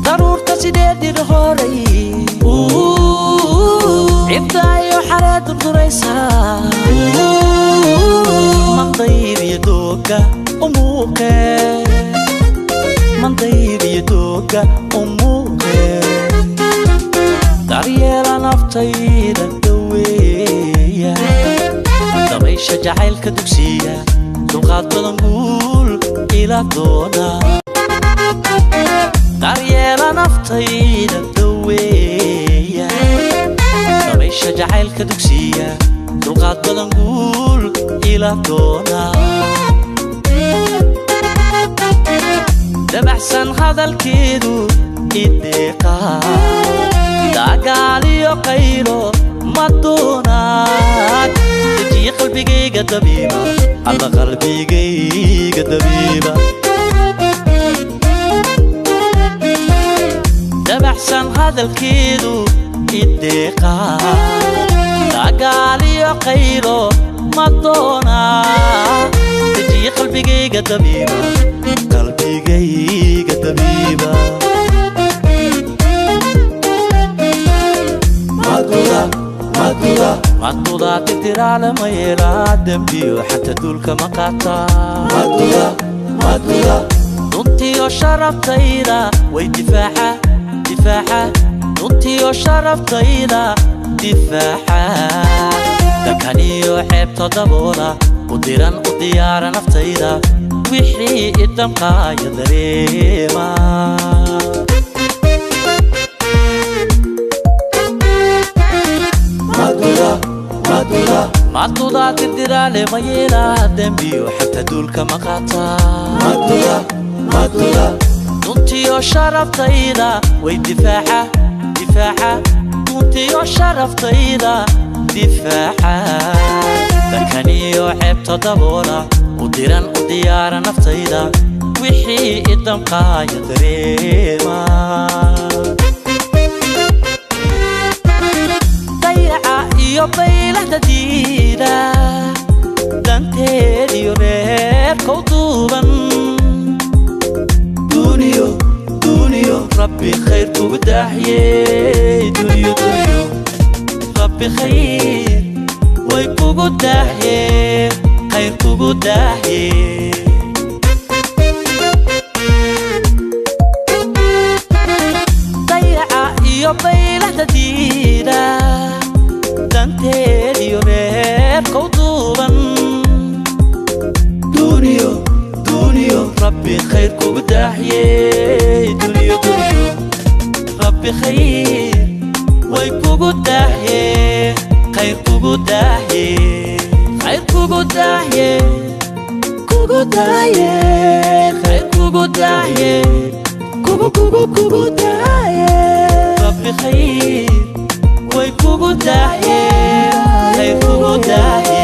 Daruurta sideedii horay cibtaayo xareed durduraysa, mandayriyo dooga umuuqe, mandayriyo dooga umuuqe, daryeela naftayda daweeya, dabaysha jacaylka dugsiya, dulqaad badan guul ila doona. Daryeela naftayda daweeya, dabaysha jacaylka dugsiya, dulqaad badan guul ila doona. Dabacsan hadalkeedu ideeqa, dagaaliyo qaylo ma doonaad, dejiye qalbigayga dabiiba, alla qalbigayga dabiiba. Dabacsan hadalkeedu ideeqa, dagaaliyo qaylo ma doonaa, dejiye qalbigayga dabiiba, qalbigayga dabiiba. Maduda tirtiraale ma yeelaa, dembiyo xataa duulka ma qaataa. Duntiyo sharaftayda way difaaca, difaaca duntiyo sharaftayda difaaca, dakaniyo xeebta daboola, u diran u diyaara naftayda, wixii idamqaaya dareema. Maduda tirtiraale ma yeelaa, dembiyo xataa duulka ma qaataa. Duntiyo sharaftayda way difaaca, difaaca duntiyo sharaftayda difaaca, dakaniyo xeebta daboola, u diran u diyaara naftayda, wixii idamqaaya dareema. Dayaca iyo baylahda diida, danteediyo reerkow duuban, duniyo duniyo rabbi khayr kugu daaxyey, duniyo duniyo rabbi khayr way kugu daaxyee, khayr kugu daaxyee. Dayaca iyo baylahda diida, danteediyo reerkow duuban, duniyo duniyo rabbi khayr kugu daaxyey, duniyo duniyo rabbi khayr way kugu daaxyee, khayr kugu daaxyee, khayr kugu daaxyee, kugu daaxyee, khayr kugu daaxyee, kugu kugu kugu daaxyee, rabbi khayr way kugu daaxyee, khayr kugu daaxyee.